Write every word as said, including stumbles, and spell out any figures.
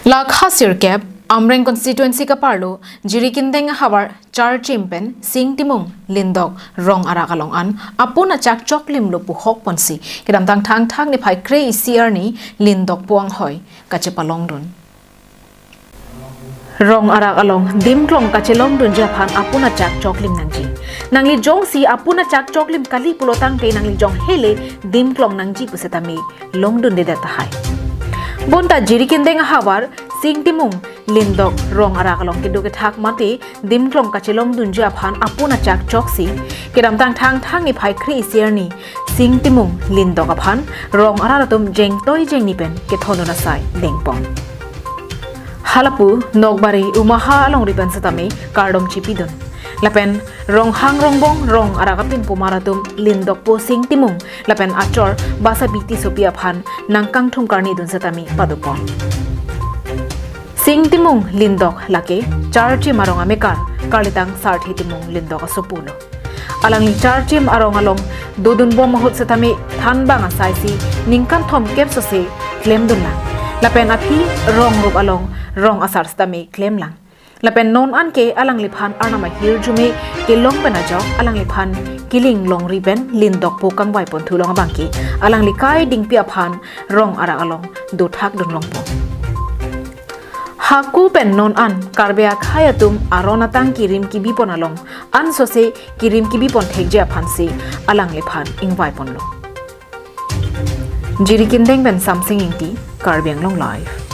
Lakha sirkep, Amreng constituency kaparlo, Jirikindeng ahavar Charchim pen Sing Timung Lindok Rong Arak along an apun achak choklimlo pu hok ponsi kedamtang Thangthang niphai kre-isi arni Lindokpo anghoi kachepalongdun. Rong Arak along dimklong kachelongdunji aphan apun achak choklim nangji. Nangli jongsi apun achak choklim kali pulo tangte nangli jong hele dimklong nangji pusetame longdundedet tahai. Bonta Jirikindeng ahavar Sing Timung Lindok Rong Arak along kedo kethak mate dimklong kachelongdunji aphan apun achak choksi kedamtang Thangthang niphai kre-isi arni Sing Timung Lindok aphan Rong Arat atum jengtoi jengni pen kethondun asai dengpon. Halapu Nokbari Umaha alongri pen setame kardom chipidun. Lapen Ronghang Rongbong Rong Arak apinpumar atum Lindokpo Sing Timung lapen achor Basabi Tissopi aphan nangkangthum karnidun setame padopon. Sing Timung Lindok lake Charchim arong amekar, karlitang Sarthe Timung Lindok asopulo. Alangli Charchim arong along dodunbom ahut setame thanbang asaisi ningkan thomkep sose klemdunlang. Lapen aphi rong rup along rong asar setame klemlang. Lapen non anke alangliphan arnam ahirjume kelong pen ajok alangliphan kiling longri pen Lindokpo kangvaiponthu long abangke alangli kai dingpi aphan Rong Arak along dothakdun longpo. Hako pen non an Karbi akhei atum aron atang kirim kibipon along ansose kirim kibipon thekji aphansi alangliphan ingvaiponlo. Jirikindeng pen Samsing Ingti, Karbi Anglong Live.